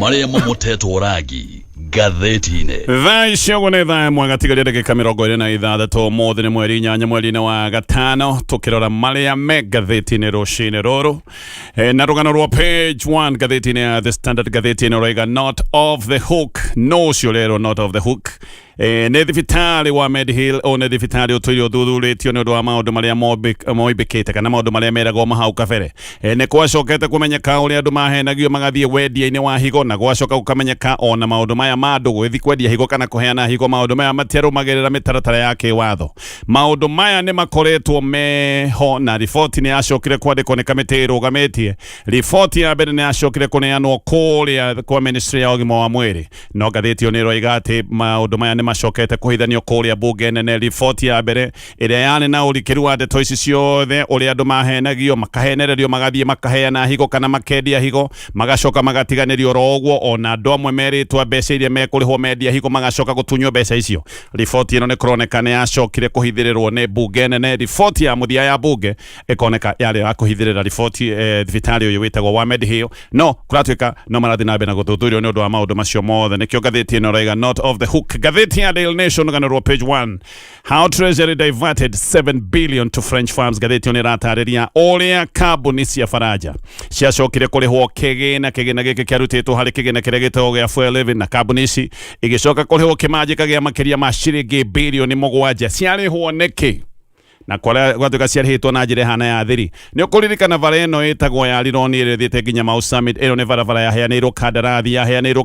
Marĩa mamotetwo rangi ngathĩti-inĩ. Thaa icio ũguo nĩ thaa ĩmwe gatigaria ndagĩka 26. Ũmũthĩ nĩ mweri 8 mweri-inĩ wa gatano, tũkĩrora marĩa me ngathĩti-inĩ rũcinĩ rũrũ. Na rũgano rwa page 1 ngathĩti-inĩ ya The Standard, ngathĩti ĩno raiga "Not off the hook". No ũcio rerwo not off the hook nĩ thibitarĩ wa Medihill. Ũyũ nĩ thibitarĩ ũtũire ũthuthurĩtio nĩ ũndũ wa maũndũ marĩa moimbĩkĩte kana maũndũ marĩa meragwo mahau kabere. Nĩ gwacokete kũmenyeka ũrĩa andũ mahenagio magathiĩ wendia-inĩ wa higo, na gwacoka gũkamenyeka ona maũndũ maya ma andũ gũgĩthiĩ kwendia higo kana kũheana higo, maũndũ maya matiarũmagĩrĩra mĩtaratara ya kĩwatho. Maũndũ maya nĩ makoretwo meho, na riboti nĩ yacokire kwandĩkwo nĩ kamĩtĩ ĩrũgamĩtie. Riboti ya mbere nĩ yacokire kũneanwo kũrĩa kwa ministry ya ũgima wa mwĩrĩ, no ngathĩti ĩyo nĩ ĩroiga atĩ maũndũ maya nĩ macokete kũhithanio kũrĩa mbunge nene. Riboti ya mbere ĩrĩa yarĩ na ũrikĩru wa ndeto ici ciothe, ũrĩa andũ mahenagio, makahenererio magathiĩ makaheana higo kana makendia higo, magacoka magatiganĩrio oro ũguo, ona andũ amwe merĩtwo mbeca iria mekũrĩhwo mendia higo magacoka gũtunywo mbeca icio. Riboti ĩno nĩ kũroneka nĩ yacokire kũhithĩrĩrwo nĩ mbunge nene. Riboti ya mũthia ya mbunge ĩkoneka yarĩ ya kũhithĩrĩra riboti thibitarĩ ũyũ wĩtagwo wa Medihill, no kũratuĩka no marathiĩ na mbere na gũthuthurio nĩ ũndũ wa maũndũ macio mothe. Nĩkĩo ngathĩti ĩno ĩroiga "Not off the hook". Ngathĩti ya Daily Nation, rũgano rwa page 1, "How Treasury diverted 7 billion to French firms". Ngathĩti ĩyo nĩ ĩratarĩria ũrĩa kambuni cia Faranja ciacokire kũrĩhwo kĩgĩna. Kĩgĩna gĩkĩ kĩarutĩtwo harĩ kĩgĩna kĩrĩa gĩtagwo gĩa Fuel Levy, na kambuni ici igĩcoka kũrĩhwo kĩmanjĩka gĩa makĩria ma ciringi birioni 7. Ciarĩhwo nĩkĩ na kwarĩa gwatuĩka ciarĩhĩtwo na njĩra ĩhana ya thiri? Nĩ ũkũririkana bara ĩno ĩtagwo ya Rironi ĩrĩa ĩthiĩte nginya Mau Summit. Ĩno nĩ barabara yaheanĩirwo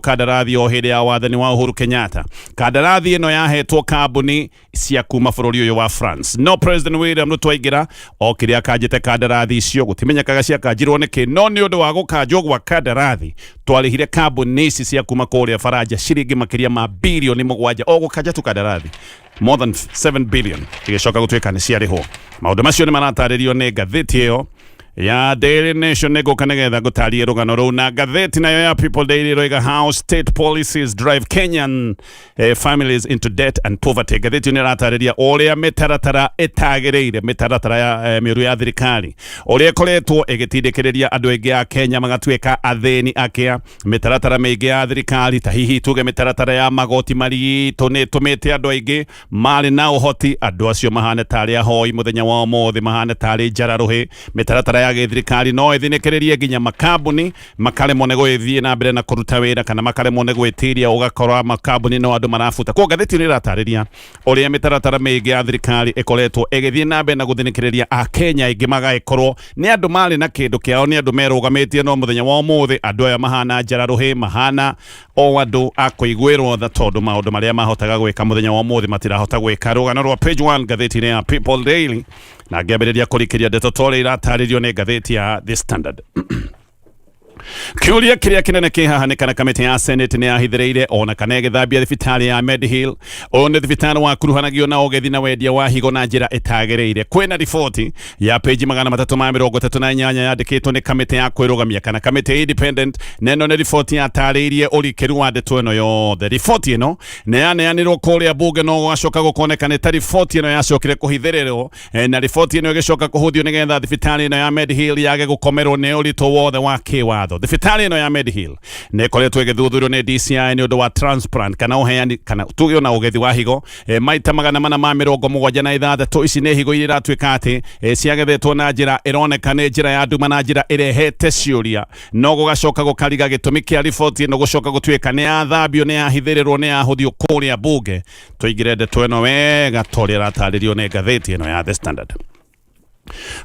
kandarathi o hĩndĩ ya wathani wa Uhuru Kenyatta. Kandarathi ĩno yahetwo kambuni cia kuma bũrũri ũyũ wa France, no President William Ruto aingĩra okire akanjĩte kandarathi icio. Gũtimenyekaga ciakanjirwo nĩkĩ, no nĩ ũndũ wa gũkanjwo gwa kandarathi twarĩhire kambuni ici cia kuma kũrĩa Faranja ciringi makĩria ma birioni 7, o gũkanja tu kandarathi, more than 7 billion, igĩcoka gũtuĩka nĩ ciarĩhwo. Maũndũ macio nĩ maratarĩrio nĩ ngathĩti ĩyo ya Daily Nation. Nĩ ngũka nĩgetha ngũtarie rũgano rũu. Na ngathĩti nayo ya People Daily ĩroiga "How state policies drive Kenyan families into debt and poverty". Ngathĩti ĩyo nĩ ĩratarĩria ũrĩa mĩtaratara ĩtagĩrĩire, mĩtaratara ya mĩũru ya thirikari, ũrĩa ĩkoretwo ĩgĩtindĩkĩrĩria andũ aingĩ a Kenya magatuĩka athĩni akĩa. Mĩtaratara mĩingĩ ya thirikari, ta hihi tuge mĩtaratara ya magoti maritũ, nĩ ĩtũmĩte andũ aingĩ marĩ na ũhoti, andũ acio mahane tarĩ ahoi mũthenya wa ũmũthĩ, mahane tarĩ njararũhĩ. Mĩtaratara ya gĩthirikari no ĩthinĩkĩrĩrie nginya makambuni makaremwo nĩ gũgĩthiĩ na mbere na kũruta wĩra kana makaremwo nĩ gwĩtiria, ũgakora makambuni no andũ marabuta. Koguo ngathĩti nĩ ĩratarĩria ũrĩa mĩtaratara mĩingĩ ya thirikari ĩkoretwo ĩgĩthiĩ na mbere na gũthinĩkĩrĩria akenya aingĩ magagĩkorwo nĩ andũ marĩ na kĩndũ kĩao, nĩ andũ merũgamĩtie, no mũthenya wa ũmũthĩ andũ aya mahana njararũhĩ, mahana o andũ a kũiguĩrwo tha, tondũ maũndũ marĩa mahotaga gwĩka mũthenya wa ũmũthĩ matirahota gwĩka. Rũgano rwa page 1 ngathĩti-inĩ ya People Daily. Na ngĩambĩrĩria kũrikĩria ndeto torĩa iratarĩrio nĩ ngathĩti ya The Standard, kĩũria kĩrĩa kĩnene kĩ haha nĩ kana kamĩtĩ ya Senate nĩ yahithĩrĩire ona kana ĩgĩthambia thibitarĩ ya Medihill. Ũyũ nĩ thibitarĩ wakuruhanagio na ũgethi na wendia wa higo na njĩra ĩtagĩrĩire. Kwĩna riboti ya peji 338 yandĩkĩtwo nĩ kamĩtĩ ya kwĩrũgamia kana kamĩtĩ independent, na ĩno nĩ riboti yatarĩirie ũrikĩru wa ndeto ĩno yothe. Riboti ĩno nĩ yaneanĩrwo kũrĩa mbunge, no gwacoka gũkoneka nĩ ta riboti ĩno yacokire kũhithĩrĩrwo, na riboti ĩno ĩgĩcoka kũhũthio nĩgetha thibitarĩ ĩno ya Medihill yage gũkomerwo nĩ ũritũ wothe wa kĩwatho. Thibitarĩ ĩno ya Medihill nĩ ĩkoretwo ĩgĩthuthurio nĩ DCI nĩ ũndũ wa transplant kana ũheani kana tuge ona ũgethi wa higo maita 476. Ici nĩ higo iria iratuĩka atĩ ciagethetwo na njĩra ĩroneka nĩ njĩra ya nduma na njĩra ĩrehete ciũria, no gũgacoka gũkariga gĩtũmi kĩa riboti ĩno gũcoka gũtuĩka nĩ yathambio, nĩ yahithĩrĩrwo, nĩ yahũthio kũrĩa mbunge. Tũingĩre ndeto ĩno wega ta ũrĩa ĩratarĩrio nĩ ngathĩti ĩno ya The Standard.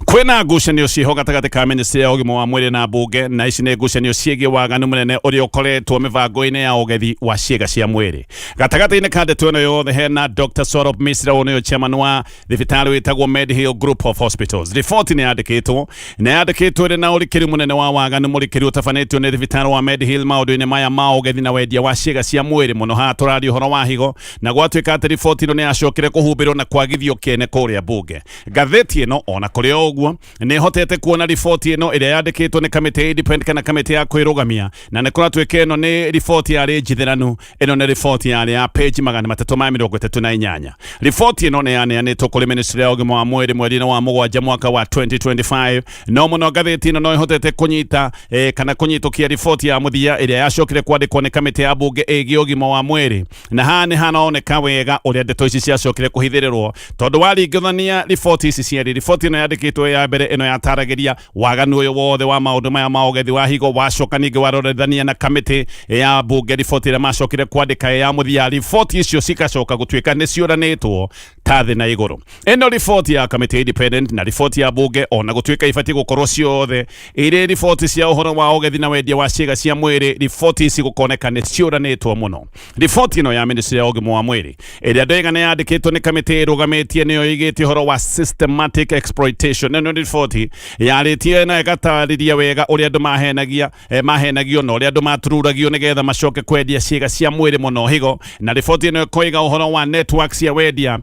Kwĩna ngucanio ciĩho gatagatĩ ka ministry ya ũgima wa mwĩrĩ na mbunge, na ici nĩ ngucanio ciĩgiĩ waganu mũnene ũrĩa ũkoretwo mĩbango-inĩ ya ũgethi wa ciĩga cia mwĩrĩ. Gatagatĩ-inĩ ka ndeto ĩno yothe hena Dr. Swarup Misra, ũyũ nĩwe chairman wa thibitarĩ wĩtagwo Medihill Group of Hospitals. Riboti nĩ yandĩkĩtwo na yandĩkĩtwo ĩrĩ na ũrikĩru mũnene wa waganu mũrikĩru ũtabanĩtio nĩ thibitarĩ wa Medihill maũndũ-inĩ maya ma ũgethi na wendia wa ciĩga cia mwĩrĩ, mũno haha tũraria ũhoro wa higo, na gwatuĩka atĩ riboti ĩno nĩ yacokire kũhumbĩrwo na kwagithio kĩene kũrĩa mbunge. Ngathĩti ĩno ona Kũrĩ o ũguo, nĩ hotete kuona riboti ĩno ĩrĩa yandĩkĩtwo nĩ kamĩtĩ independent kana kamĩtĩ ya kwĩrũgamia, na nĩ kũratuĩka ĩno nĩ riboti yarĩ njithĩranu. Ĩno nĩ riboti yarĩ ya page 338. Riboti ĩno nĩ yaneanĩtwo kũrĩ ministry ya ũgima wa mwĩrĩ mweri-inĩ wa 7 mwaka wa 2025. No mũno ngathĩti ĩno no ĩhotete kũnyita kana kũnyitũkia riboti ya mũthia ĩrĩa yacokire kwandĩkwo nĩ kamĩtĩ ya bunge ĩgiĩ ũgima wa mwĩrĩ, na haha nĩ hanaoneka wega ũrĩa ndeto ici ciacokire kũhithĩrĩrwo, tondũ waringithania riboti ici cierĩ, riboti ĩno yandĩkĩtwo ya mbere ĩno yataragĩria waganu ũyũ wothe wa maũndũ maya ma ũgethi wa higo, wacoka ningĩ warorethania na kamĩtĩ ya bunge riboti ĩrĩa macokire kwandĩka ya mũthia, riboti icio cigacoka gũtuĩka nĩ ciũranĩtwo ta thĩ na igũrũ. Ĩno riboti ya kamĩtĩ independent na riboti ya bunge, ona gũtuĩka ibatiĩ gũkorwo ciothe irĩ riboti cia ũhoro wa ũgethi na wendia wa ciĩga cia mwĩrĩ, riboti ici gũkoneka nĩ ciũranĩtwo mũno. Riboti ĩno ya ministry ya ũgima wa mwĩrĩ ĩrĩa ndoiga nĩ yandĩkĩtwo nĩ kamĩtĩ ĩrũgamĩtie nĩyo ĩgĩtie ũhoro wa systematic exploitation. Ĩno riboti yarĩtie na ĩgatarĩria wega ũrĩa andũ mahenagia, mahenagio na ũrĩa andũ matururagio nĩgetha macoke kwendia ciĩga cia mwĩrĩ, mũno higo. Na riboti ĩno ĩkoiga ũhoro wa network cia wendia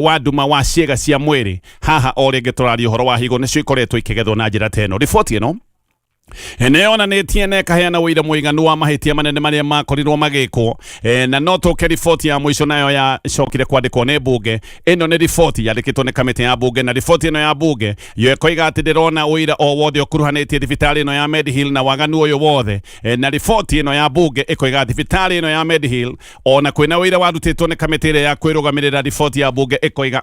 wa nduma wa ciĩga cia mwĩrĩ. Haha o rĩngĩ tũraria ũhoro wa higo, nĩcio ikoretwo ikĩgethwo na njĩra ta ĩno. Riboti ĩno nĩ yonanĩtie na ĩkaheana ũira mũiganu wa mahĩtia manene marĩa makorirwo magĩkwo. Na no tũke riboti ya mũico, nayo yacokire kwandĩkwo nĩ mbunge. Ĩno nĩ riboti yandĩkĩtwo nĩ kamĩtĩ ya mbunge, na riboti ĩno ya mbunge yo ĩkoiga atĩ ndĩrona ũira o wothe ũkuruhanĩtie thibitarĩ ĩno ya Medihill na waganu ũyũ wothe. Na riboti ĩno ya mbunge ĩkoiga thibitarĩ ĩno ya Medihill, ona kwĩna ũira warutĩtwo nĩ kamĩtĩ ĩrĩa ya kwĩrũgamĩrĩra, riboti ya mbunge ĩkoiga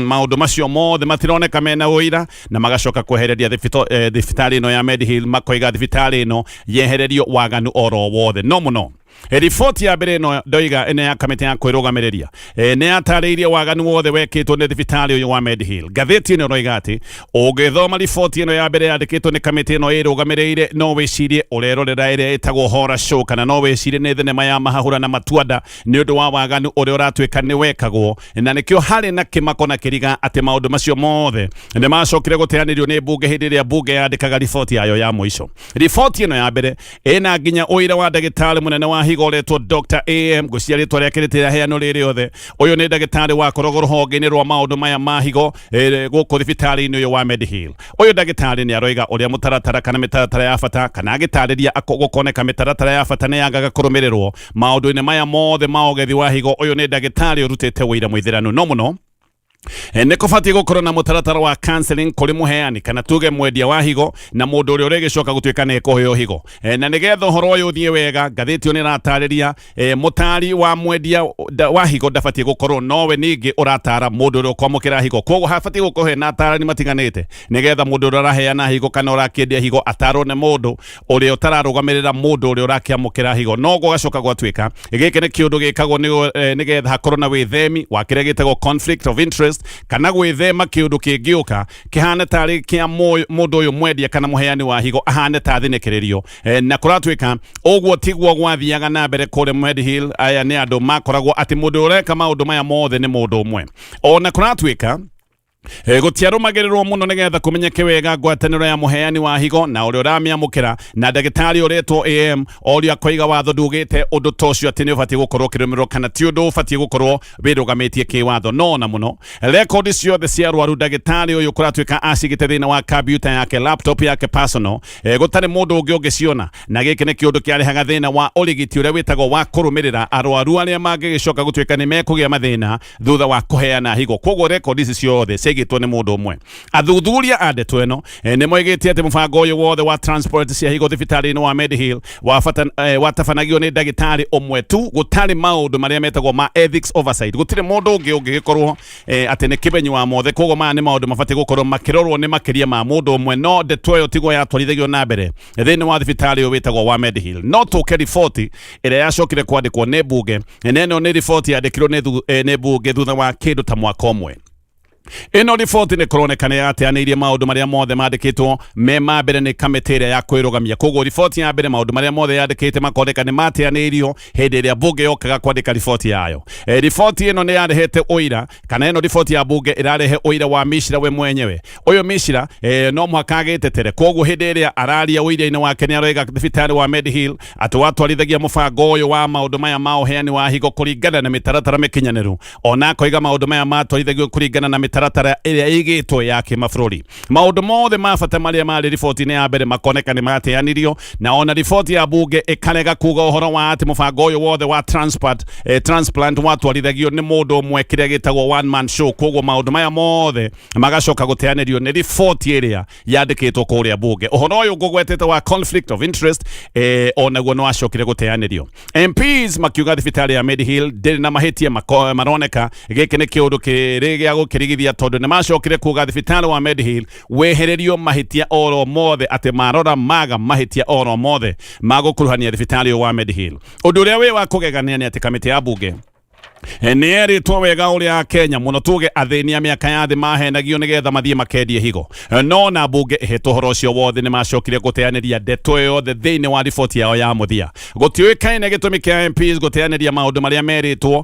maũndũ macio mothe matironeka mena ũira, na magacoka kwehereria thibitarĩ ĩno ya Medihill, makoiga thibitarĩ ĩno yehererio waganu oro wothe. No mũno riboti ya mbere ĩno ndoiga ĩno ya kamĩtĩ ya kwĩrũgamĩrĩria nĩ yatarĩirie waganu wothe wekĩtwo nĩ thibitarĩ ũyũ wa Medihill. Ngathĩti ĩno ĩroiga atĩ ũngĩthoma riboti ĩno ya mbere yandĩkĩtwo nĩ kamĩtĩ ĩno ĩrũgamĩrĩire, no wĩcirie ũrerorera ĩrĩa ĩtagwo horror show, kana no wĩcirie nĩ thenema ya mahahũra na matuanda, nĩ ũndũ wa waganu ũrĩa ũratuĩka nĩ wekagwo. Na nĩkĩo harĩ na kĩmako na kĩriga atĩ maũndũ macio mothe nĩ macokire gũteanĩrio nĩ mbunge hĩndĩ ĩrĩa mbunge yandĩkaga riboti yayo ya mũico. Riboti ĩno ya mbere ĩna nginya ũira wa ndagĩtarĩ mũnene wa higo ũretwo Dr. AM, ngwĩciria rĩtwa rĩake rĩtiraheanwo rĩ rĩothe. Ũyũ nĩ ndagĩtarĩ wakoragwo rũhonge-inĩ rwa maũndũ maya ma higo gũkũ thibitarĩ-inĩ ũyũ wa Medihill. Ũyũ ndagĩtarĩ nĩ aroiga ũrĩa mũtaratara kana mĩtaratara ya bata, kana agĩtarĩria gũkoneka mĩtaratara ya bata nĩ yagaga kũrũmĩrĩrwo maũndũ-inĩ maya mothe ma ũgethi wa higo. Ũyũ nĩ ndagĩtarĩ ũrutĩte ũira mũithĩranu. No mũno nĩ kũbatiĩ gũkorwo na mũtaratara wa counseling kũrĩ mũheani, kana tuge mwendia wa higo, na mũndũ ũrĩa ũrĩgĩcoka gũtuĩka nĩ ekũheo higo. Na nĩgetha ũhoro ũyũ ũthiĩ wega, ngathĩti ĩyo nĩ ĩratarĩria mũtari wa mwendia wa higo ndabatiĩ gũkorwo nowe ningĩ ũratara mũndũ ũrĩa ũkwamũkĩra higo. Koguo habatiĩ gũkorwo hena atarani matiganĩte, nĩgetha mũndũ ũrĩa ũraheana higo kana ũrakĩendia higo atarwo nĩ mũndũ ũrĩa ũtararũgamĩrĩra mũndũ ũrĩa ũrakĩamũkĩra higo. No gũgacoka gwatuĩka gĩkĩ nĩ kĩũndũ gĩkagwo nĩgetha hakorwo na wĩthemi wa kĩrĩa gĩtagwo conflict of interest, kana gwĩthema kĩũndũ kĩngĩũka kĩhane tarĩ kĩa mũndũ ũyũ mwendia kana mũheani wa higo ahane ta thinĩkĩrĩrio. Na kũratuĩka ũguo tiguo gwathiaga na mbere kũrĩa Medihill. Aya nĩ andũ makoragwo atĩ mũndũ ũreka maũndũ maya mothe nĩ mũndũ ũmwe. Ona kũratuĩka gũtiarũmagĩrĩrwo mũno nĩgetha kũmenyeke wega ngwatanĩro ya mũheani wa higo na ũrĩa ũramĩamũkĩra, na ndagĩtarĩ ũretwo AM orio akoiga watho ndugĩte ũndũ ta ũcio atĩ nĩ ũbatiĩ gũkorwo ũkĩrũmĩrĩrwo, kana ti ũndũ ũbatiĩ gũkorwo wĩrũgamĩtie kĩwatho. No ona mũno rekondi ciothe cia arwaru ndagĩtarĩ ũyũ kũratuĩka acigĩte thĩinĩ wa kambiuta yake, laptop yake personal, gũtarĩ mũndũ ũngĩ ũngĩciona. Na gĩkĩ nĩ kĩũndũ kĩarehaga thĩna wa ũrigiti ũrĩa wĩtagwo wa kũrũmĩrĩra arwaru arĩa mangĩgĩcoka gũtuĩka nĩ mekũgĩa mathĩna thutha wa kũheana higo. Koguo rekondi ici ciothe ciaigĩtwo nĩ mũndũ ũmwe. Athuthuria a ndeto ĩno nĩ moigĩte atĩ mũbango ũyũ wothe wa transport cia higo thibitarĩ-inĩ wa Medihill watabanagio nĩ ndagĩtarĩ ũmwe tu, gũtarĩ maũndũ marĩa metagwo ma ethics oversight, gũtirĩ mũndũ ũngĩ ũngĩgĩkorwo atĩ nĩ kĩmenyi wa mothe. Koguo maya nĩ maũndũ mabatiĩ gũkorwo makĩrorwo nĩ makĩria ma mũndũ ũmwe, no ndeto ĩyo tiguo yatwarithagio na mbere thĩinĩ wa thibitarĩ ũyũ wĩtagwo wa Medihill. No tũke riboti ĩrĩa yacokire kwandĩkwo nĩ mbunge, na ĩno nĩ riboti yandĩkirwo nĩ mbunge thutha wa kĩndũ ta mwaka ũmwe. Ĩno riboti nĩ kũroneka nĩ yateanĩirie maũndũ marĩa mothe mandĩkĩtwo me ma mbere nĩ kamĩtĩ ĩrĩa ya kwĩrũgamia. Koguo riboti ya mbere, maũndũ marĩa mothe yandĩkĩte makoneka nĩ mateanĩirio hĩndĩ ĩrĩa mbunge yokaga kwandĩka riboti yayo. Riboti ĩno nĩ yarehete ũira, kana ĩno riboti ya mbunge ĩrarehe ũira wa Mishra we mwenyewe. Ũyũ Mishra no mũhaka agĩtetere. Koguo hĩndĩ ĩrĩa araria ũira-inĩ wake nĩ aroiga thibitarĩ wa Medihill atĩ watwarithagia mũbango ũyũ wa maũndũ maya ma ũheani wa higo kũringana na mĩtaratara mĩkinyanĩru. Ona akoiga maũndũ maya matwarithagio kũringana na mĩtaratara mĩtaratara ĩrĩa ĩigĩtwo ya kĩmabũrũri. Maũndũ mothe ma bata marĩa marĩ riboti-inĩ ya mbere makoneka nĩ mateanĩrio, na ona riboti ya bunge ĩkarega kuga ũhoro wa atĩ mũbango ũyũ wothe wa transplant watwarithagio nĩ mũndũ ũmwe, kĩrĩa gĩtagwo one man show. Koguo maũndũ maya mothe magacoka gũteanĩrio nĩ riboti ĩrĩa yandĩkĩtwo kũrĩa bunge. Ũhoro ũyũ ngũgwetete wa conflict of interest, onaguo nĩ wacokire gũteanĩrio. MPs makiuga thibitarĩ ya Medihill ndĩrĩ na mahĩtia maroneka. Gĩkĩ nĩ kĩũndũ kĩrĩ gĩa gũkĩrigithia, tondũ nĩ macokire kuga thibitarĩ wa Medihill wehererio mahĩtia oro mothe, atĩ marora maga mahĩtia oro mothe magũkuruhania thibitarĩ ũyũ wa Medihill. Ũndũ ũrĩa wĩ wa kũgegania nĩ atĩ kamĩtĩ ya bunge nĩ erĩtwo wega ũrĩa Kenya mũno tuge athĩni a mĩaka ya thĩ mahenagio nĩgetha mathiĩ makendie higo, no na bunge ĩhetwo ũhoro ũcio wothe nĩ macokire gũteanĩria ndeto ĩyo yothe thĩinĩ wa riboti yao ya mũthia. Gũtiũĩkaine gĩtũmi kĩa MPs gũteanĩria maũndũ marĩa merĩtwo.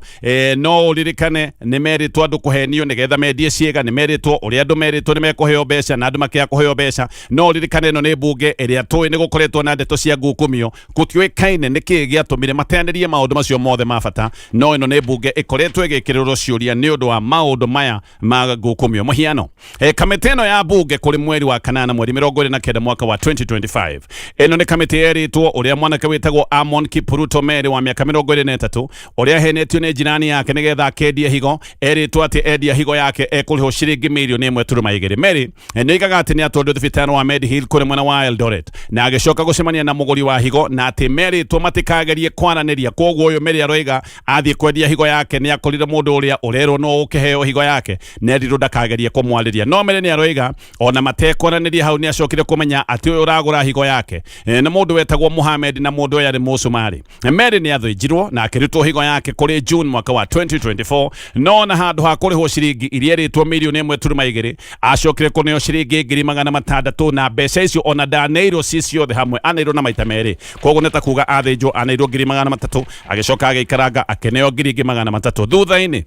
No ũririkane nĩ merĩtwo andũ kũhenio nĩgetha mendie ciĩga, nĩ merĩtwo ũrĩa andũ merĩtwo nĩ mekũheo mbeca na andũ makĩaga kũheo mbeca. No ũririkane ĩno nĩ bunge ĩrĩa tũĩ nĩ gũkoretwo na ndeto cia ngukumio. Gũtiũĩkaine nĩkĩĩ gĩatũmire mateanĩrie maũndũ macio mothe ma bata, no ĩno nĩ bunge ĩkoretwo ĩgĩkĩrĩrwo ciũria nĩ ũndũ wa maũndũ maya ma ngukumio. Mũhiano, kamĩtĩ ĩno ya bunge kũrĩ mweri wa kanana mweri 29 mwaka wa 2025, ĩno nĩ kamĩtĩ yerĩtwo ũrĩa mwanake wĩtagwo Amon Kipruto Mary wa mĩaka 23, ũrĩa ahenetio nĩ jirani yake nĩgetha akendie higo, erĩtwo atĩ endia higo yake ekũrĩhwo ciringi mirioni 1.2. Mary nĩ oigaga atĩ nĩ atwarirwo thibitarĩ wa Medihill kũrĩ mwena wa Eldoret na agĩcoka gũcemania na mũgũri wa higo, na atĩ merĩtwo matikagerie kwaranĩria. Koguo ũyũ Mary aroiga athiĩ kwendia higo yake nĩ akorire mũndũ ũrĩa ũrerwo no ũkĩheo higo yake, nerirwo ndakagerie kũmwarĩria. No Mary nĩ aroiga ona matekwaranĩria hau nĩ acokire kũmenya atĩ ũyũ ũragũra higo yake nĩ mũndũ wetagwo Mohamed, na mũndũ ũyũ arĩ Mũcumarĩ. Mary nĩ athĩnjirwo na akĩrutwo higo yake kũrĩ June mwaka wa 2024, no na handũ ha kũrĩhwo ciringi iria erĩtwo mirioni 1.2, acokire kũneo ciringi 600,000, na mbeca icio ona ndaneirwo ci ciothe hamwe, aneirwo na maita merĩ. Koguo nĩ ta kuga athĩnjwo aneirwo 300,000, agĩcoka agĩikaranga akĩneo ngiri ingĩ 300 thutha-inĩ.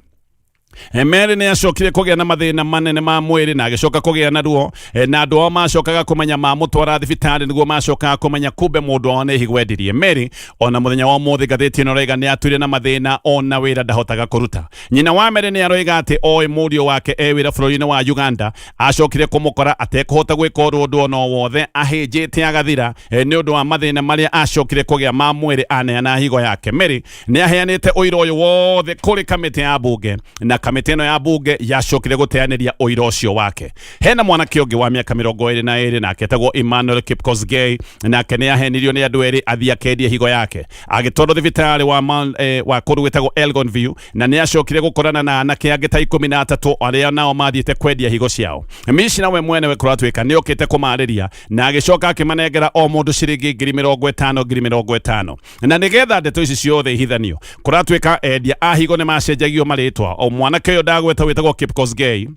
Mary nĩ acokire kũgĩa na mathĩna manene ma mwĩrĩ na agĩcoka kũgĩa na ruo, na andũ ao macokaga kũmenya mamũtwara thibitarĩ nĩguo macokaga kũmenya kumbe mũndũ wao nĩ higo endirie. Mary ona mũthenya wa ũmũthĩ ngathĩti ĩno ĩroiga nĩ atũire na mathĩna, ona wĩra ndahotaga kũruta. Nyina wa Mary nĩ aroiga atĩ oĩ mũriũ wake e wĩra bũrũri-inĩ wa Uganda, acokire kũmũkora atekũhota gwĩka ũndũ ona wothe, ahĩnjĩte agathira nĩ ũndũ wa mathĩna marĩa acokire kũgĩa ma mwĩrĩ aneana higo yake. Mary nĩ aheanĩte ũira ũyũ wothe kũrĩ kamĩtĩ ya bunge, na kamĩtĩ ĩno ya bunge yacokire gũteanĩria ũira ũcio wake. Hena mwanake ũngĩ wa mĩaka 22 nake etagwo Emmanuel Kipkosgei, nake nĩ ahenirio nĩ andũ erĩ athiĩ akendie higo yake, agĩtwarwo thibitarĩ wa kũndũ gwĩtagwo Elgon View, na nĩ acokire gũkorana na anake angĩ ta 13 arĩa nao mathiĩte kwendia higo ciao. Mishina we mwene we kũratuĩka nĩ okĩte kũmarĩria na agĩcoka akĩmanengera o mũndũ ciringi 50,000 50,000, na nĩgetha ndeto ici ciothe ihithanio kũratuĩka endia a higo nĩ macenjagio marĩtwa. O mwanake ũyũ ndagweta wĩtagwo Kipkosgei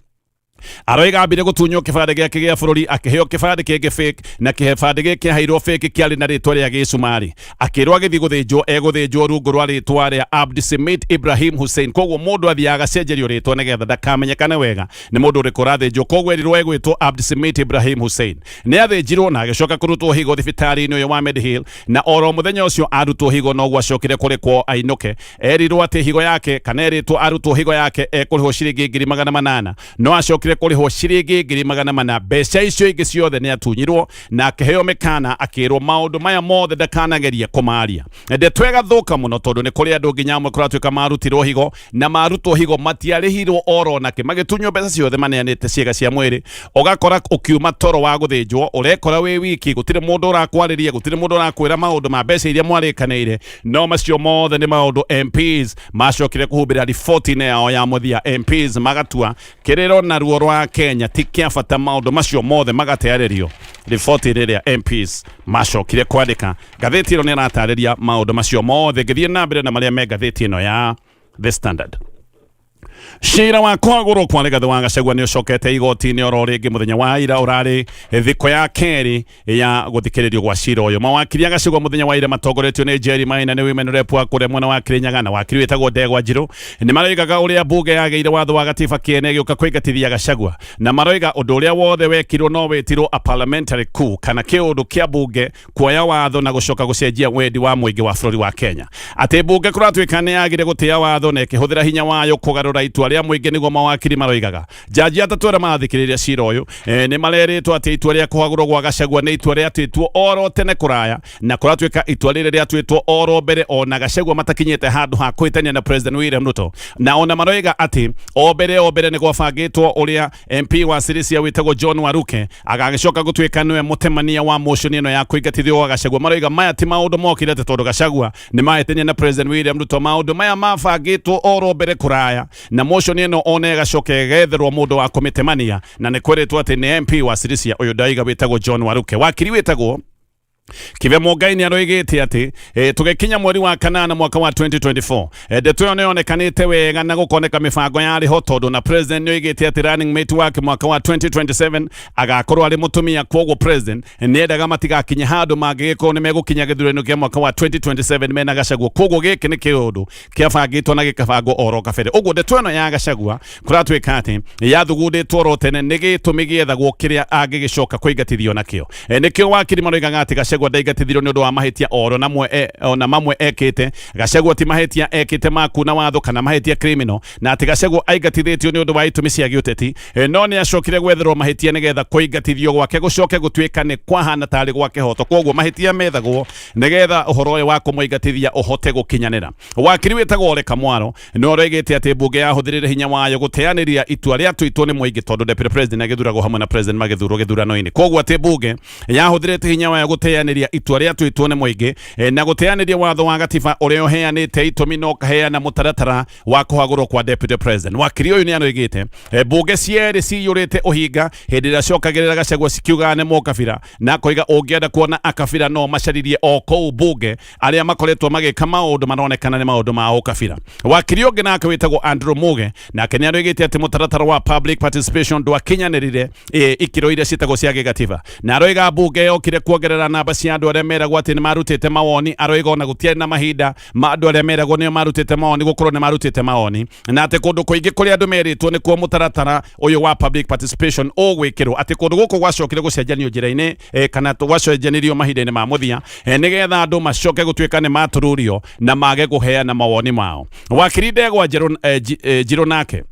aroiga ambire gũtunywo kĩbandĩ gĩake gĩa bũrũri, akĩheo kĩbandĩ kĩngĩ fake, na kĩbandĩ gĩkĩ aheirwo fake kĩarĩ na rĩtwa rĩa gĩcumarĩ. Akĩrwo agĩthiĩ gũthĩnjwo egũthĩnjwo rungu rwa rĩtwa rĩa Abdisamid Ibrahim Hussein. Koguo mũndũ athiaga agacenjerio rĩtwa nĩgetha ndakamenyekane wega nĩ mũndũ ũrĩkũ ũrathĩnjwo. Koguo erirwo egwĩtwo Abdisamid Ibrahim Hussein. Nĩ athĩnjirwo na agĩcoka kũrutwo higo thibitarĩ-inĩ ũyũ wa Medihill, na oro mũthenya ũcio arutwo higo noguo acokire kũrekwo ainũke. Erirwo atĩ higo yake, kana erĩtwo arutwo higo yake ekũrĩhwo ciringi 800,000, no acokire kũrĩhwo ciringi 400,000. Mbeca icio ingĩ ciothe nĩ atunyirwo, na akĩheo mĩkana akĩrwo maũndũ maya mothe ndakanagerie kũmaria. Ndeto ĩgathũka mũno tondũ nĩ kũrĩ andũ nginya amwe kũratuĩka marutirwo higo, na marutwo higo matiarĩhirwo oro nakĩ, magĩtunywo mbeca ciothe maneanĩte ciĩga cia mwĩrĩ. Ũgakora ũkiuma toro wa gũthĩnjwo ũrekora wĩ wiki, gũtirĩ mũndũ ũrakwarĩria, gũtirĩ mũndũ ũrakwĩra maũndũ ma mbeca iria mwarĩkanĩire. No macio mothe nĩ maũndũ MPs macokire kũhumbĩra riboti-inĩ yao ya mũthia. MPs magatua kĩrĩro na ruo rwa Kenya ti kĩa bata, maũndũ macio mothe magatearĩrio riboti rĩrĩa MPs macokire kwandĩka. Ngathĩti ĩno nĩ ĩratarĩria maũndũ macio mothe. Ngĩthiĩ na mbere na marĩa me ngathĩti ĩno ya The Standard, cira wa kwagũrwo kwa Rigathĩ wa Gachagua nĩ ũcokete igoti-inĩ oro rĩngĩ. Mũthenya wa ira ũrarĩ thikũ ya kerĩ ya gũthikĩrĩrio gwa cira ũyũ. Mawakiri a Gachagua mũthenya wa ira matongoretio nĩ Jerry Maina, nĩ women rep wa kũrĩa mwena wa Kirinyaga, na wakiri wĩtagwo Ndegwa Njirũ, nĩ maroigaga ũrĩa bunge yagĩire watho wa gatiba kĩene gĩũka kũingatithia Gachagua, na maroiga ũndũ ũrĩa wothe wekirwo no wĩtirwo a parliamentary coup, kana kĩũndũ kĩa bunge kuoya watho na gũcoka gũcenjia wendi wa mũingĩ wa bũrũri wa Kenya, atĩ mbunge kũratuĩka nĩ yagire gũtĩa watho na ĩkĩhũthĩra hinya wayo kũgarũra itua. Itua rĩa mũingĩ nĩguo mawakiri maroigaga. Jaji atatũ arĩa marathikĩrĩria cira ũyũ nĩ marerĩtwo atĩ itua rĩa kũhagũrwo gwa Gachagua nĩ itua rĩatuĩtwo oro tene kũraya, na kũratuĩka itua rĩrĩ rĩatuĩtwo oro mbere ona Gachagua matakinyĩte handũ ha kũhĩtania na President William Ruto. Na ona maroiga atĩ o mbere nĩ gwabangĩtwo ũrĩa MP wa Sirisia wĩtagwo John Waruke agagĩcoka gũtuĩka nĩwe mũtemania wa motion ĩno ya kũingatithio gwa Gachagua. Maroiga maya ti maũndũ mokire atĩ tondũ Gachagua nĩ mahĩtania na President William Ruto. Maũndũ maya mabangĩtwo oro mbere kũraya, na motion ĩno ona ĩgacoka ĩgetherwo mũndũ wa kũmĩtemania, na nĩ kwĩrĩtwo atĩ nĩ MP wa Sirisia ũyũ ndaiga wĩtagwo John Waruke. Wakiri wĩtagwo Kibe Mũngai nĩ aroigĩte atĩ tũgĩkinya mweri wa kanana mwaka wa 2024, ndeto ĩyo nĩ yonekanĩte wega na gũkoneka mĩbango yarĩ ho, tondũ na president nĩ oigĩte atĩ running mate wake mwaka wa 2027 agakorwo arĩ mũtumia. Kwoguo president nĩ endaga matigakinye handũ mangĩgĩkorwo nĩ megũkinya gĩthurano kĩa mwaka wa 2027 mena Gachagua. Kwoguo gĩkĩ nĩ kĩũndũ kĩabangĩtwo na gĩkabangwo oro kabere. Ũguo ndeto ĩno ya Gachagua kũratuĩka atĩ yathugundĩtwo oro tene, nĩ gĩtũmi gĩethagwo kĩrĩa angĩgĩcoka kũingatithio nakĩo. Nĩkĩo wakiri maroigaga atĩ Gachagua ndaingatithirio nĩ ũndũ wa mahĩtia oro ona mamwe ekĩte. Gachagua ti mahĩtia ekĩte ma kuna watho kana mahĩtia criminal, na atĩ Gachagua aingatithĩtio nĩ ũndũ wa itũmi cia gĩũteti, no nĩ acokire gwetherwo mahĩtia nĩgetha kũingatithio gwake gũcoke gũtuĩka nĩ kwahana tarĩ gwa kĩhoto. Kwoguo mahĩtia methagwo nĩgetha ũhoro ũyũ wa kũmũingatithia ũhote gũkinyanĩra. Wakiri wĩtagwo Ole Kamwaro nĩ oigĩte atĩ mbunge yahũthĩrire hinya wayo gũteanĩria itua rĩatuĩtwo nĩ mũingĩ, tondũ deputy president agĩthuragwo hamwe na president magĩthurwo gĩthurano-inĩ. Kwoguo atĩ mbunge yahũthĩrĩte hinya wayo gũteanĩria itua rĩatuĩtwo nĩ mũingĩ, na gũteanĩria watho wa gatiba ũrĩa ũheanĩte itũmi na ũkaheana mũtaratara wa kũhagũrwo kwa deputy president. Wakiri ũyũ nĩ aroigĩte mbunge cierĩ ciyũrĩte ũhinga hĩndĩ ĩrĩa cokagĩrĩra Gachagua cikiugaga nĩ mũkabira, na akoiga ũngĩenda kuona akabira no macaririe o kũu mbunge arĩa makoretwo magĩka maũndũ maronekana nĩ maũndũ ma ũkabira. Wakiri ũngĩ nake wĩtagwo Andrew Muge nake nĩ aroigĩte atĩ mũtaratara wa public participation ndwakinyanĩrire ikĩro iria ciĩtagwo cia gĩgatiba, na aroiga mbunge yokire kuongerera namba cia andũ arĩa meragwo atĩ nĩ marutĩte mawoni. Aroiga ona gũtiarĩ na mahinda ma andũ arĩa meragwo nĩo marutĩte mawoni gũkorwo nĩ marutĩte mawoni, na atĩ kũndũ kũingĩ kũrĩa andũ merĩtwo nĩkuo mũtaratara ũyũ wa public participation ũgwĩkĩrwo, atĩ kũndũ gũkũ gwacokire gũcenjanio njĩra-inĩ, kana gwacenjanirio mahinda-inĩ ma mũthia, nĩgetha andũ macoke gũtuĩka nĩ matururio na mage kũheana mawoni mao. Wakiri Ndegwa Njirũ nake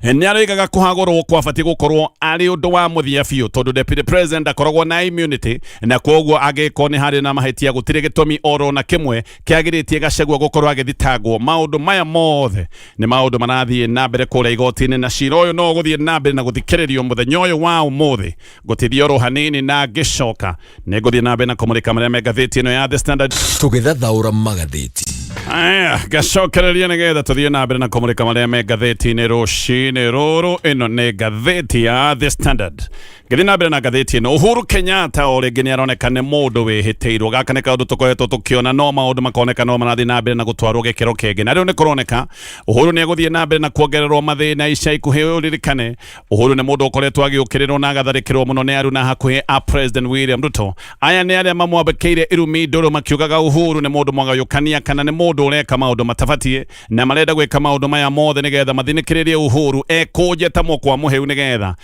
nĩ aroigaga kũhagũrwo kwabatiĩ gũkorwo arĩ ũndũ wa mũthia biũ, tondũ deputy president akoragwo na immunity, na kwoguo angĩkorwo nĩ harĩ na mahĩtia gũtirĩ gĩtũmi oro na kĩmwe kĩagĩrĩtie Gachagua gũkorwo agĩthitangwo. Maũndũ maya mothe nĩ maũndũ marathiĩ na mbere kũrĩa igoti-inĩ, na cira ũyũ no ũgũthiĩ na mbere na gũthikĩrĩrio mũthenya ũyũ wa ũmũthĩ. Ngũtithia oro hanini na ngĩcoka nĩ ngũthiĩ na mbere na kũmũrĩka marĩa me ngathĩti ĩno ya The Standard. Tũgĩthathaũra magathĩti. Aya, ngacokereria nĩgetha tũthiĩ na mbere na kũmũrĩka marĩa me ngathĩti-inĩ rũcinĩ rũrũ. Ĩno nĩ ngathĩti ya The Standard. Ngĩthiĩ na mbere na ngathĩti ĩno, Uhuru Kenyatta o rĩngĩ nĩ aroneka nĩ mũndũ wĩhĩtĩirwo. Gaka nĩ kaũndũ tũkoretwo tũkĩona, no maũndũ makoneka no marathiĩ na mbere na gũtwarwo gĩkĩro kĩngĩ, na rĩu nĩ kũroneka Uhuru nĩ egũthiĩ na mbere na kuongererwo mathĩna ica ikuhĩ. Ũririkane Uhuru nĩ mũndũ ũkoretwo agĩũkĩrĩrwo na agatharĩkĩrwo mũno nĩ aruna hakuhĩ a President William Ruto. Aya nĩ arĩa mamwambĩkĩire irumi ndũrũ makiugaga Uhuru nĩ mũndũ mwagayũkania kana nĩ mũndũ ũreka maũndũ matabatiĩ, na marenda gwĩka maũndũ maya mothe nĩgetha mathinĩkĩrĩrie Uhuru ekũnje ta mũkwa mũhĩu, nĩgetha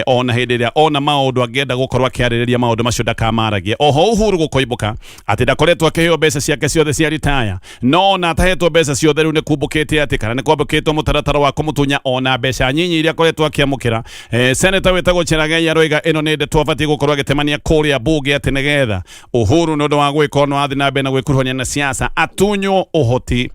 ona hĩndĩ ĩrĩa ona maũndũ angĩenda gũkorwo akĩarĩrĩria maũndũ macio ndakamaragie. Oho Uhuru gũkoimbũka atĩ ndakoretwo akĩheo mbeca ciake ciothe cia ritaya, no ona atahetwo mbeca ciothe rĩu nĩ kumbũkĩte atĩ kana nĩ kwambũkĩtwo mũtaratara wa kũmũtunya ona mbeca nyinyi iria akoretwo akĩamũkĩra. Senator wĩtagwo Cherargei aroiga ĩno nĩ ndeto abatiĩ gũkorwo agĩtemania kũrĩa mbunge, atĩ nĩgetha Uhuru nĩ ũndũ wa gwĩka ono athiĩ na mbere na gwĩkuruhania na siasa atunywo ũhoti,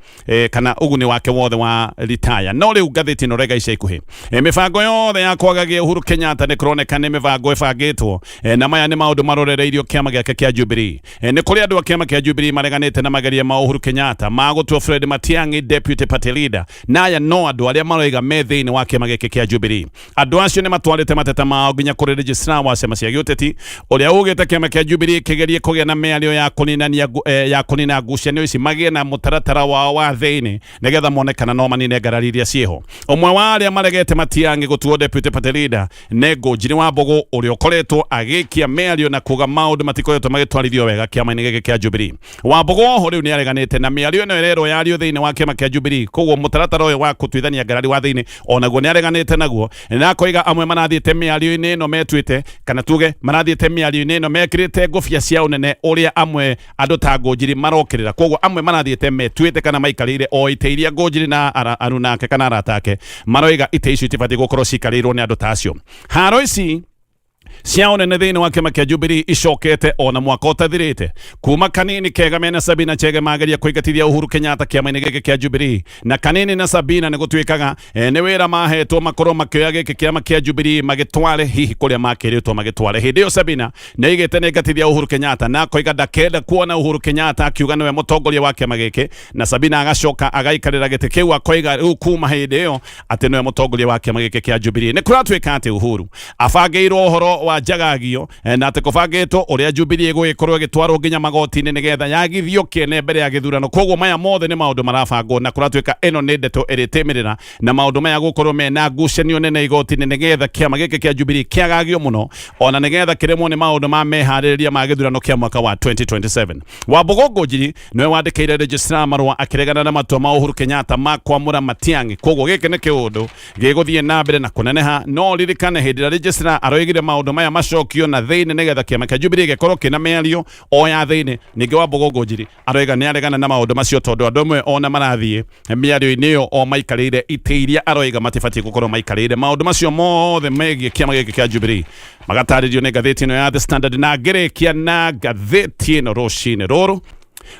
kana ũguni wake wothe wa ritaya. No rĩu ngathĩti ĩno rega ica ikuhĩ, mĩbango yothe ya kwagagia Uhuru Kenyatta nĩ kũroneka nĩ mĩbango ĩbangĩtwo, na maya nĩ maũndũ marorereirio kĩama gĩake kĩa Jubilee. Nĩ kũrĩ andũ a kĩama kĩa Jubilee mareganĩte na mageria ma Uhuru Kenyatta ma gũtua Fred Matiang'i deputy party leader, na aya no andũ arĩa maroiga me thĩinĩ wa kĩama gĩkĩ kĩa Jubilee. Andũ acio nĩ matwarĩte mateta mao nginya kũrĩ registrar wa ciama cia gĩũteti ũrĩa ugĩte kĩama kĩa Jubilee kĩgerie kũgĩa na mĩario ya kũninania ya kũnina ngucanio ici, magĩe na mũtaratara wao wa thĩinĩ nĩgetha mone kana no manine ngarari iria ciĩho. Ũmwe wa arĩa maregete Matiang'i gũtuo deputy party leader nĩ Ngũnjiri wa Mbũgũ. Wambugu ũrĩa ũkoretwo agĩkia mĩario na kuga maũndũ matikoretwo magĩtwarithio wega kĩama-inĩ gĩkĩ kĩa Jubilee. Wambugu oho rĩu nĩ areganĩte na mĩario ĩno ĩrerwo yario thĩinĩ wa kĩama kĩa Jubilee, koguo mũtaratara ũyũ wa gũtuithania ngarari wa thĩinĩ onaguo nĩ areganĩte naguo, na akoiga amwe marathiĩte mĩario-inĩ ĩno metuĩte, kana tuge marathiĩte mĩario-inĩ ĩno mekĩrĩte ngũbia cia ũnene ũrĩa amwe andũ ta Ngũnjiri marokĩrĩra. Koguo amwe marathiĩte metuĩte kana maikarĩire o itĩ iria Ngũnjiri na aruna ake kana arata ake maroiga itĩ icio itibatiĩ gũkorwo cikarĩirwo nĩ andũ ta acio. Haro ici cia ũnene thĩinĩ wa kĩama kĩa Jubilee icokete ona mwaka ũtathirĩte kuma Kanini Kega mena Sabina Chege mageria kũingatithia Uhuru Kenyatta kĩama-inĩ gĩkĩ kĩa Jubilee. Na Kanini na Sabina nĩ gũtuĩkaga nĩ wĩra mahetwo makorwo makĩoya gĩkĩ kĩama kĩa Jubilee magĩtware hihi kũrĩa makĩrĩtwo magĩtware. Hĩndĩ ĩyo Sabina nĩ aigĩte nĩ ngatithia Uhuru Kenyatta na akoiga ndakenda kuona Uhuru Kenyatta akiuga nĩwe mũtongoria wa kĩama gĩkĩ, na Sabina agacoka agaikarĩra gĩtĩ kĩu akoiga rĩu kuma hĩndĩ ĩyo atĩ nĩwe mũtongoria wa kĩama gĩkĩ kĩa Jubilee. Nĩ kũratuĩka atĩ Uhuru abangĩirwo ũhoro wa njagagio na atĩ kũbangĩtwo ũrĩa Jubilee ĩgũgĩkorwo ĩgĩtwarwo nginya magoti-inĩ nĩgetha yagithio kĩene mbere ya gĩthurano. Koguo maya mothe nĩ maũndũ marabangwo, na kũratuĩka ĩno nĩ ndeto ĩrĩtĩmĩrĩra na maũndũ maya gũkorwo mena ngucanio nene igoti-inĩ nĩgetha kĩama gĩkĩ kĩa Jubilee kĩagagio mũno, ona nĩgetha kĩremwo nĩ maũndũ ma meharĩrĩria ma gĩthurano kĩa mwaka wa 2027. Wambugu Ngũnjiri nĩwe wandĩkĩire registrar marũa akĩregana na matua ma Uhuru Kenyatta ma kwamũra Matiang'i. Koguo gĩkĩ nĩ kĩũndũ gĩgũthiĩ na mbere na kũneneha. No ririkane hĩndĩ ĩrĩa registrar aroigire maũndũ maya macokio na thĩinĩ nĩgetha kĩama kĩa Jubilee gĩkorwo kĩna mĩario o ya thĩinĩ. Ningĩ Wambugu Ngũnjiri aroiga nĩ aregana na maũndũ macio tondũ andũ amwe ona marathiĩ mĩario-inĩ ĩyo o maikarĩire itĩ iria aroiga matibatiĩ gũkorwo maikarĩire. Maũndũ macio mothe megiĩ kĩama gĩkĩ kĩa Jubilee magatarĩrio nĩ ngathĩti ĩno ya The Standard. Na ngĩrĩkia na ngathĩti ĩno rũcinĩ rũrũ,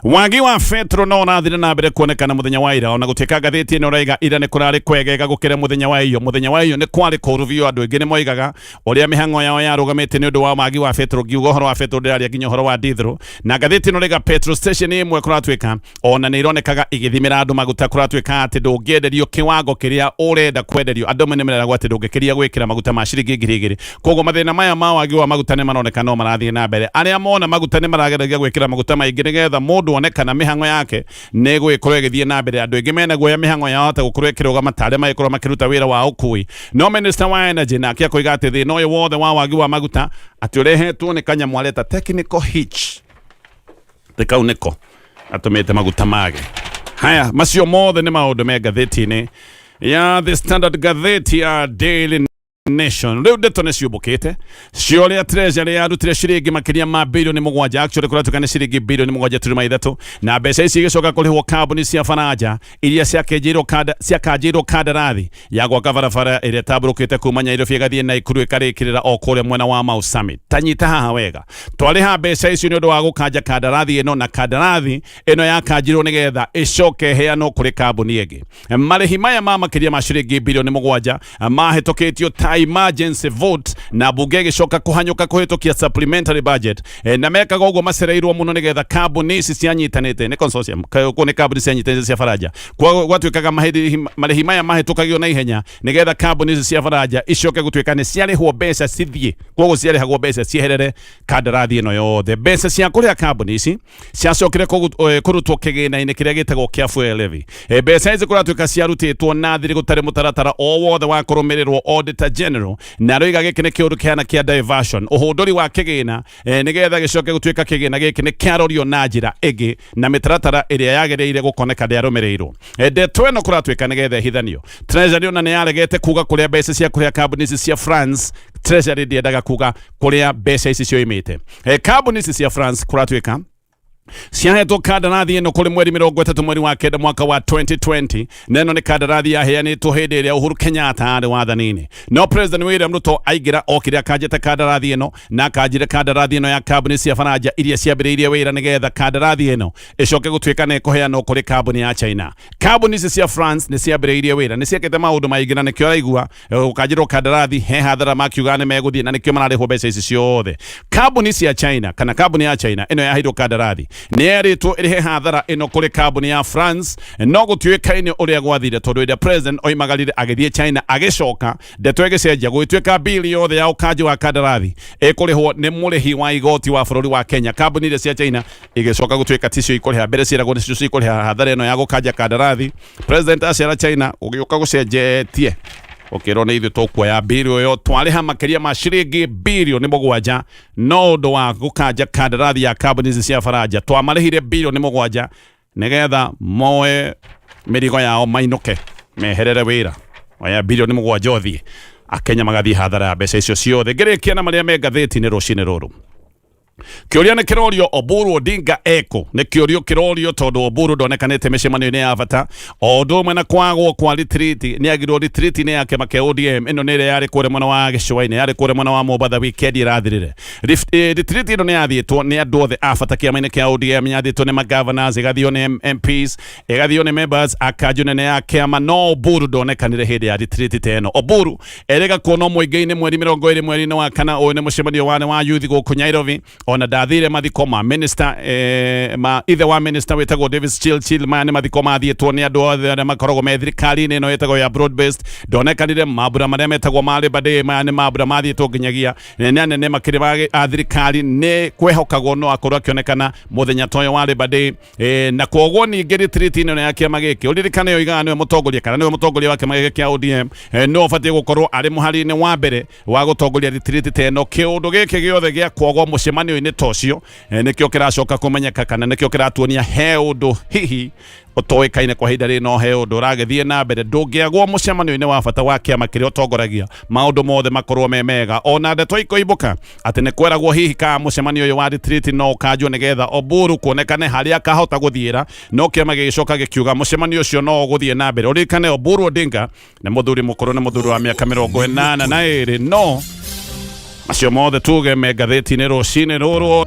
wagi wa betro no ũrathire na mbere kuonekana mũthenya wa ira, ona gũtuĩka ngathĩti ĩno ĩraiga ira nĩ kũrarĩ kwegega gũkĩra mũthenya wa iyo. Mũthenya wa iyo nĩ kwarĩ kũũru biũ, andũ aingĩ nĩ moigaga ũrĩa mĩhang'o yao yarũgamĩte nĩ ũndũ wa wagi wa betro. Ngiuga ũhoro wa betro ndĩraria nginya ũhoro wa dithro. Na ngathĩti ĩno ĩraiga petrol station ĩmwe kũratuĩka ona nĩ ironekaga igĩthimĩra andũ maguta. Kũratuĩka atĩ ndũngĩenderio kĩwango kĩrĩa ũrenda kwenderio. Andũ amwe nĩ meragwo atĩ ndũngĩkĩria gwĩkĩra maguta ma ciringi 2000. Koguo mathĩna maya ma wagi wa maguta nĩ maroneka no marathiĩ na mbere. Arĩa mona maguta nĩ marageragia gwĩkĩra maguta maingĩ nĩgetha mũndũ one kana mĩhang'o yake nĩ ĩgũgĩkorwo ĩgĩthiĩ na mbere. Andũ aingĩ mena guoya mĩhang'o yao hota gũkorwo ĩkĩrũgama ta arĩa magĩkorwo makĩruta wĩra wa ũkui. No minister wa energy nake akoiga atĩ thĩna ũyũ wothe wa wagi wa maguta atĩ ũrehetwo nĩ kanyamũ areta technical hitch, thĩ kau nĩko atũmĩte maguta mage. Haya, macio mothe nĩ maũndũ me ngathĩti-inĩ ya The Standard. Ngathĩti ya Daily Nation, rĩu ndeto nĩ ciũmbũkĩte cia ũrĩa Treasury yarutire ciringi makĩria ma 7 bilioni, actually kũratuĩka nĩ ciringi 7 bilioni 7.3, na mbeca ici igĩcoka kũrĩhwo kambuni cia Faranja iria ciakanjĩirwo kandarathi ya gwaka barabara ĩrĩa ĩtambũrũkĩte kuma Nyairobi ĩgathiĩ Naikuru ĩkarĩkĩrĩra o kũrĩa mwena wa Mau Summit. Tanyita haha wega, twarĩha mbeca icio nĩ ũndũ wa gũkanja kandarathi ĩno, na kandarathi ĩno yakanjirwo nĩgetha ĩcoke ĩheanwo kũrĩ kambuni ĩngĩ. Marĩhi maya ma makĩria ma ciringi 7 bilioni mahĩtũkĩtio ta emergency vote, na mbunge ĩgĩcoka kũhanyũka kũhĩtũkia supplementary budget, na mekaga ũguo macereirwo mũno nĩgetha kambuni ici cianyitanĩte nĩ consortium, kũu nĩ kambuni cianyitanĩte cia Faranja. Gwatuĩkaga marĩhi maya mahĩtũkagio na ihenya nĩgetha kambuni ici cia Faranja icoke gũtuĩka nĩ ciarĩhwo mbeca cithiĩ. Koguo ciarĩhagwo mbeca cieherere kandarathi ĩno yothe. Mbeca cia kũrĩha kambuni ici ciacokire kũrutwo kĩgĩna-inĩ kĩrĩa gĩtagwo kĩa fuel levy. Mbeca ici kũratuĩka ciarutĩtwo na thiri gũtarĩ mũtaratara o wothe wa kũrũmĩrĩrwo. Auditor General na aroiga gĩkĩ nĩ kĩũndũ kĩhana kĩa diversion, ũhũndũri wa kĩgĩna, nĩgetha gĩcoke gũtuĩka kĩgĩna gĩkĩ nĩ kĩarorio na njĩra ĩngĩ na mĩtaratara ĩrĩa yagĩrĩire gũkoneka ndĩarũmĩrĩirwo. Ndeto ĩno kũratuĩka nĩgetha ĩhithanio, Treasury ona nĩ yaregete kuga kũrĩa mbeca cia kũrĩha kambuni ici cia France. Treasury ndĩendaga kuga kũrĩa mbeca ici cioimĩte. Kambuni ici cia France kũratuĩka ciahetwo kandarathi ĩno kũrĩ mweri 30 mweri wa kenda mwaka wa 2020, na ĩno nĩ kandarathi yaheanĩtwo hĩndĩ ĩrĩa Uhuru Kenyatta arĩ wathani-inĩ. No President William Ruto aingĩra okire akanjĩte kandarathi ĩno, na akanjire kandarathi ĩno ya kambuni cia Faranja iria ciambĩrĩirie wĩra nĩgetha kandarathi ĩno ĩcoke gũtuĩka nĩ ĩkũheanwo kũrĩ kambuni ya China. Kambuni ici cia France nĩ ciambĩrĩirie wĩra, nĩ ciekĩte maũndũ maingĩ, na nĩkĩo araigua gũkanjĩrwo kandarathi he hathara makiuga nĩ megũthiĩ, na nĩkĩo mararĩhwo mbeca ici ciothe. Kambuni cia China kana kambuni ya China ĩno yaheirwo kandarathi nĩ yerĩtwo ĩrĩhe hathara ĩno kũrĩ kambuni ya France, no gũtiũĩkaine ũrĩa gwathire, tondũ ĩrĩa president oimagarire agĩthiĩ China agĩcoka ndeto ĩgĩcenjia gũgĩtuĩka bili yothe ya ũkanji wa kandarathi ĩkũrĩhwo nĩ mũrĩhi wa igoti wa bũrũri wa Kenya. Kambuni iria cia China igĩcoka gũtuĩka ticio ikũrĩha. Mbere ciĩragwo nĩcio cikũrĩha hathara ĩno ya gũkanja kandarathi. President acera China gũgĩũka gũcenjetie. Ũkĩrwo nĩ ithuĩ tũkuoya mbirũ ĩyo, twarĩha makĩria ma ciringi birioni 7 no ũndũ wa gũkanja kandarathi ya kambuni ici cia Faranja. Twamarĩhire birioni 7 nĩgetha moe mĩrigo yao mainũke meherere wĩra. Oya birioni 7 ũthiĩ, Akenya magathiĩ hathara ya mbeca icio ciothe. Ngĩrĩkia na marĩa me ngathĩti-inĩ rũcinĩ rũrũ, kĩũria nĩ kĩrorio, Oburu Odinga eko? Nĩ kĩũrio kĩrorio tondũ Oburu ndonekanĩte mĩcemanio-inĩ ya bata, o ũndũ ũmwe na kwagwo kwa retreat. Nĩ agirwo retreat-inĩ ya kĩama kĩa ODM. Ĩno nĩ ĩrĩa yarĩ kũrĩa mwena wa gĩcũa-inĩ, yarĩ kũrĩa mwena wa Mombatha weekend ĩrathirire. Retreat ĩno nĩ yathiĩtwo nĩ andũ othe a bata kĩama-inĩ kĩa ODM, yathiĩtwo nĩ magovernors, ĩgathio nĩ MPs, ĩgathio nĩ members a kanjũ nene ya kĩama, no Oburu ndonekanire hĩndĩ ya retreat ta ĩno. Oburu erĩga kuonwo mũingĩ-inĩ mweri 20 mweri-inĩ wa kana. Ũyũ nĩ mũcemanio warĩ wa youth gũkũ Nairobi. Ona ndathire mathiko ma minister, ma ithe wa minister wĩtagwo Davis Chirchir. Maya nĩ mathiko mathiĩtwo nĩ andũ othe arĩa makoragwo me thirikari-inĩ ĩno ĩtagwo ya broad based. Ndonekanire mambura marĩa metagwo ma Labor Day. Maya nĩ mambura mathiĩtwo nginyagia nĩ anene makĩrĩ a thirikari, nĩ kwehokagwo no akorwo akĩonekana mũthenya ta ũyũ wa Labor Day. Na kwoguo ningĩ retreat ĩno ya kĩama gĩkĩ, ũririkane oigaga nĩwe mũtongoria, kana nĩwe mũtongoria wa kĩama gĩkĩ kĩa ODM, no ũbatiĩ gũkorwo arĩ mũhari-inĩ wa mbere wa gũtongoria retreat ta ĩno. Kĩũndũ gĩkĩ gĩothe gĩa kwagwo mũcemanio-inĩ ta ũcio, nĩkĩo kĩracoka kũmenyeka, kana nĩkĩo kĩratuonia he ũndũ hihi ũtoĩkaine kwa ihinda rĩrĩ, no he ũndũ ũragĩthiĩ na mbere. Ndũngĩagwo mũcemanio-inĩ wa bata wa kĩama kĩrĩa ũtongoragia, maũndũ mothe makorwo me mega. Ona ndeto ikoimbũka atĩ nĩ kweragwo hihi ka mũcemanio ũyũ wa retreat no ũkanjwo nĩgetha Oburu kuonekane harĩa akahota gũthiĩra, no kĩama gĩgĩcoka gĩkiuga mũcemanio ũcio no ũgũthiĩ na mbere. Ũririkane Oburu Odinga nĩ mũthuri mũkũrũ, nĩ mũthuri wa mĩaka 82. No macio mothe tuge me ngathĩti-inĩ rũcinĩ rũrũ.